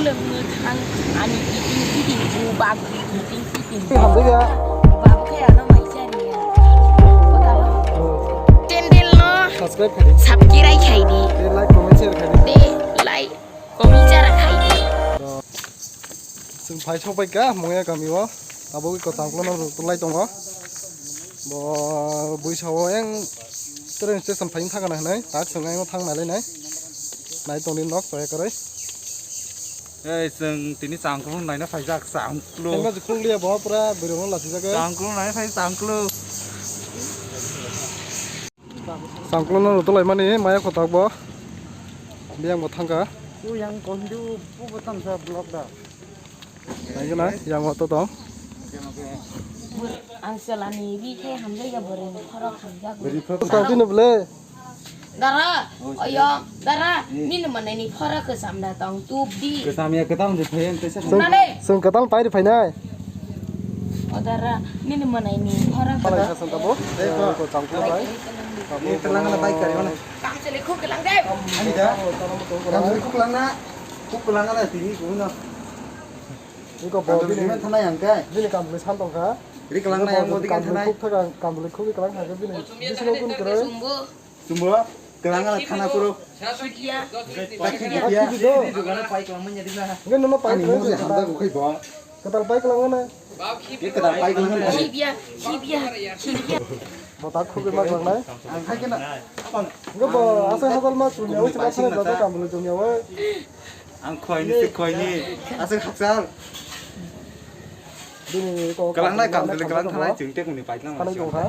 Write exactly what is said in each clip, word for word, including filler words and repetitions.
Mwthang ani kiting kiting bubak kiting kiting. Hamjak ya. Bubak khe ano maisa niya. Kotha. Channel no subscribe khai di. Subscribe khai di. Tei like, comment, share khai di. Tei like, comment, share khai di. Chwng phai sokpai ka Mongya kami o. Abo ki kwcham kwlwng no rwtwlai tongo. Bo bui sao eng train station phai thang kana hinwi tak chwng eng thang nai lai nai. Nai tongdi nok chaya kwrwi. Ei, chwng tini changkung naina phaijak, changkung. Tengma jikhung liya bo pura birong lachijak. Changkung naina phai, changkung. Changkung no rwtwlai mani maya kotak bo. Biyang bo thangka. O yang kondu, o bo tamsa block da. Naigwna, yang o to tong. Ang selani ri khe hamjak ya boreng khorok hamjak. Beri khorok. Tong tino ble. Dara, oyo, dara, nini manai ni phora kwcham da tong, tup di. Kwcham ya kwtam de phayan tesa. Nale. Sung kwtam pai de phainai. O dara, nini manai ni phora. Palai sa sung tabo. Ko chang ko bai. Ni telang na bai kari mana? Kam chele khuk lang de. Ani da. Kam chele khuk lang na. Khuk lang na tini ko na. Iko bo kam chele bini thana yang kai. Bini kam bini san tong kha. Ri klang na yang bo dikan thana. Khuk thaka kam bini khuk klang kha bini. Bisi lo kun kre. Chumbo, kwlwng thana kuro. Sidia. Pakhi sidia. Dugano pai kwlwng manya dina. Nge nono pai kwlwng. Ani mo hamda bukhai bo. Kwtal pai kwlwng na. Ye kwtal pai kwlwng na. Sidia, sidia, sidia. Bo tak khugwi ma kwlwng nai. Ang khai kena. Nge bo asai hajal ma chumya wi chuma thana da kam bulu chumya wi. Ang khoini se khoini. Asai hakchal. Bini ko kwlwng nai kam tuli kwlwng thanai chwng tek ni paitlang. Thanai tong kha.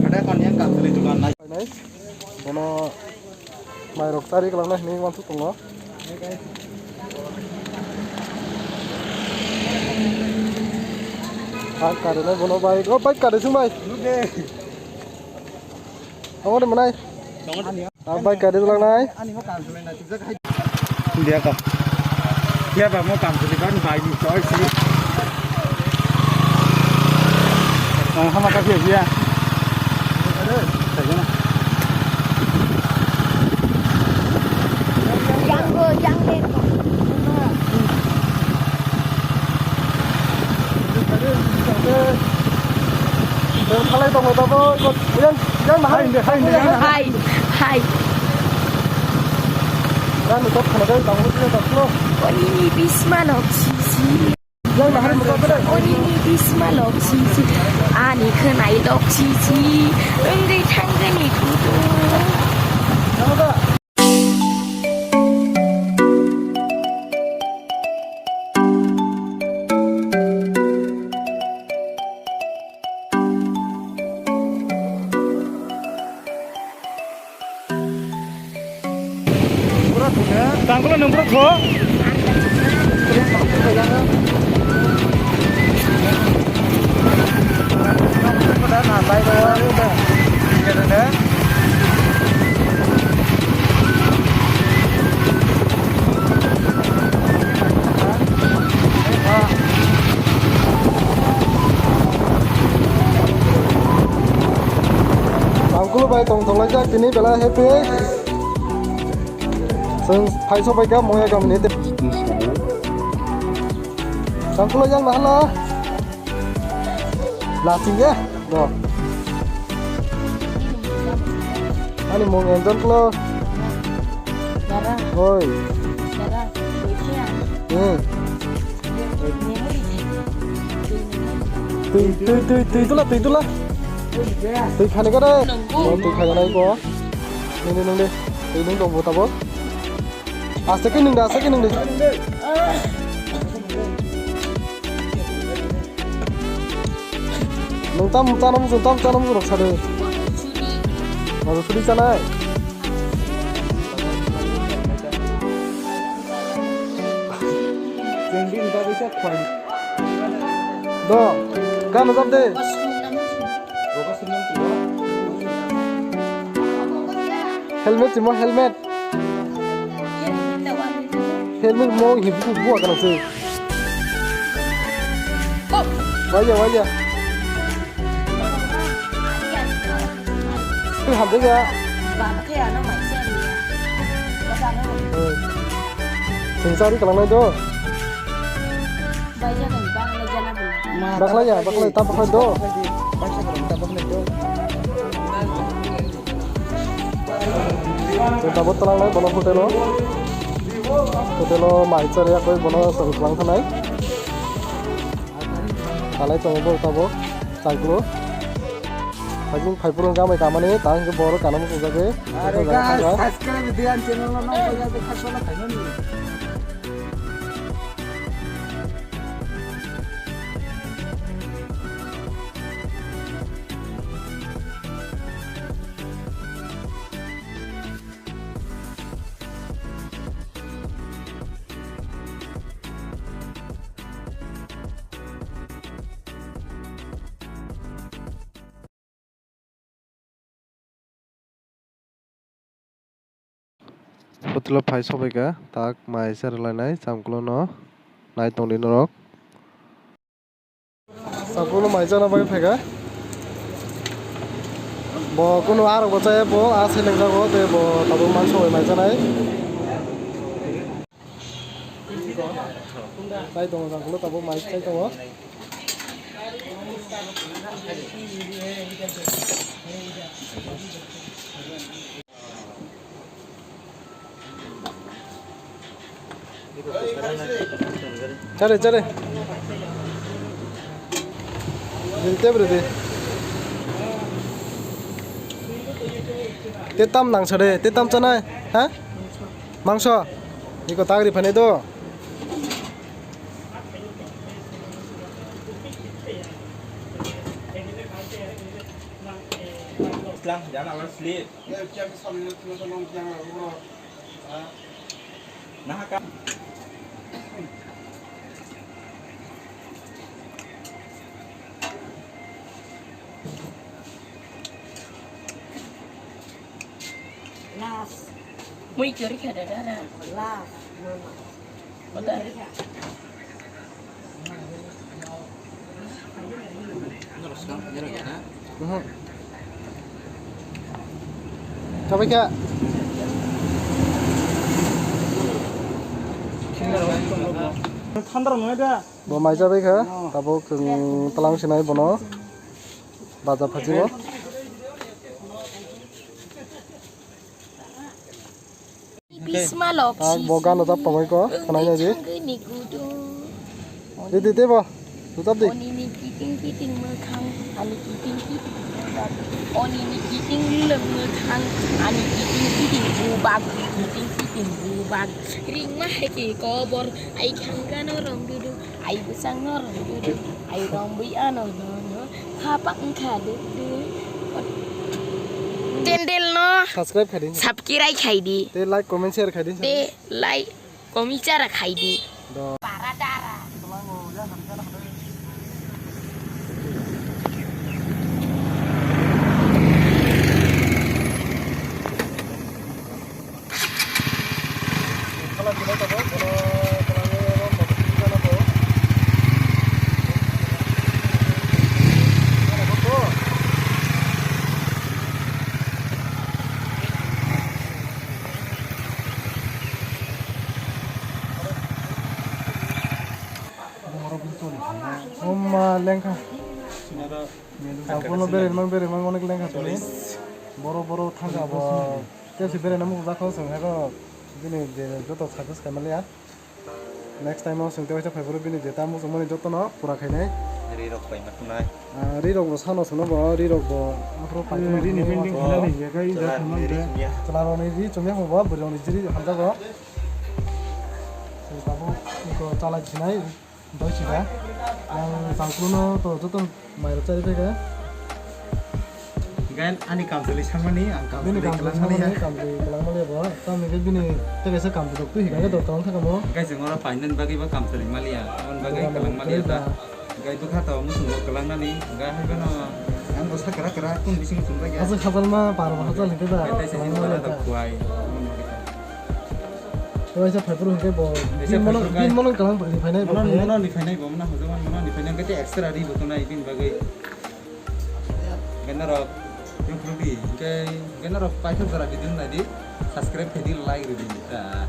Ada kon yang kam tuli dukan nai. Nai. Bono mai rok chari kwlwng nai hinwi wansuk tongo. Ha kare nai bono bai. O bai kare sung bai. Omo de manai. Ah, bike gari lang nai. Dia ka. Dia ba mo kam suli ban bai ni choi si. Ah, hama ka dia dia. Yang go, yang go. Thalai tongo tabo. Yang, yang mahal. Hai, hai, hai. Hai, hai. Yang ni top khana dai tamo sini tak lo. Oni ni bisma lok sisi. Yang mahal mo tak dai. Oni ni bisma lok sisi. Ani khnai lok sisi. Engri thangani kutu. Yang apa? Tangkolo nung bro tho. Tangkulu bai tong tong laijak tini belai happy. Chwng phai sobai kha Mongya kamini te. Tangkulu yang nahala. Lasing ya, bo. Ani mung enjon klo. Dara. Oi. Dara. Hmm. Tui, tui, tui, tui tula, tui tula. Tui khani kare. Oh, tui khani nai ko. Nini nung de. Tui nung dong bo tabo. Aste ke nung de, aste ke nung de. Nung tam chana muchung, tam chana muchung rok sadi. Majo sudi chanai. Do, gana jab de. Helmet simo, helmet. Helmet mo hi bu bu kana se. Wajah, wajah. Tui hamjak ya. Singsa ri kalangnai do. Bai jaga ni bakla jana bo. Bakla ya, bakla, ta bakla do. Bakla di, bakla di, ta bakla do. Tabuk talangnai bono hotel o. Hotel o mai chari yakoi bono sori kalang thanai. Kalai tongo bo tabuk, changklo. Hajing phai phuru gamai kamani, ta hingke borok kanamo kujagwi. Are guys, subscribe di ang channel no nang kaya de khasolo khainani. Hotel o phai sobaikha, tak mai se rwlainai, chamklo no nai tongdi norok. Sakhulo mai chana bagwi phaikha. Bo kunu arok bo chaya bo, a seleng jago, tei bo tabuk mansa bai mai chanai. Chai tongo, sakhulo tabuk mai chai tongo. Chare, chare. Dil te bro de. Te tam nang sare, te tam chanai, ha? Mangso. Iko tagri phane do. Lang, jangan awal slip. Last. Mui kiri kada dara. Last, mama. Mui kiri kada. Mhm. Kabai kha. Thandra nai da. Bo mai jabai kha, tabuk chwng tlang sinai bono baja phasingo. Bisma Loksi. Tak bo gano tap tongoi ko, khwnai nai di. Di, di, di bo. Tuchap di. Oni ni kiting kiting mwkhang, ani kiting kiting bubak. Oni ni kiting lwk mwkhang, ani kiting kiting bubak, kiting kiting bubak. Ringma hai ke kobor, ai khangkano rong dudu. Ai bwsang no rwngwi rw, ai rwngwi ano no no, hapak wngkha de de. Tendel no subscribe khai di. Subscribe khai di. Te like, comment, share khai di. Te like, comment, share khai di. Do. Para dara. Oma lengkha. Abono bere mang bere mang onek lengkha tini. Boro boro thangka bo. Kesi bere namu jakho song hego. Bini je joto success khaimaliya. Next time o song tewaisa phaiphuru bini je tamo songmani jotono pura khainai. Ri rok paima tunai. Ah, ri rok bo sano songno bo, ri rok bo aphuru paima ri ni binding khainani je kai ja songmani ri je. Chwla rok ni ri chumya bo, bwrwi rok ni jiri hamjago. Tabuk iko chalai sinai. Doi sida. Yang tangkruno to joto mairok chari phaikha. Gan ani kamchwlwi sangmani, ang bini kamchwlwi kamchwlwi kwlangmani sangmani, ya. Kamchwlwi kwlangmani bo. Tamni khe bini tei kaisa kamchwlwi twi hika khe dor tong thangkha mo. Gai jeng oro painani bagwi bo kamchwlwi maliya. Aboni bagwi kwlangmani kwlangmani kwlwi ta. Gai bwkha to muchungo kwlangnani, gai hai bono ang bo sakra kra kun bising chumjak ya. Aswk hajalma par bo hajal hwnkhe ba. Gai taisa kwlangmani jemon ta. Rok khuai. Kaisa phaiphuru hwnkhe bo, kaisa bin mono, phaiphuru bin mono kalang ri phainai bo mono, phai. Mono ni phainai bo, mono hojoma mono ni phainai, hwnkhe tei extra ri bo tongnai bini bagwi. Hwnkhe norok, yung phuru di, hwnkhe, hwnkhe norok paithak jora video nai di, subscribe khai di, like ri di, ta.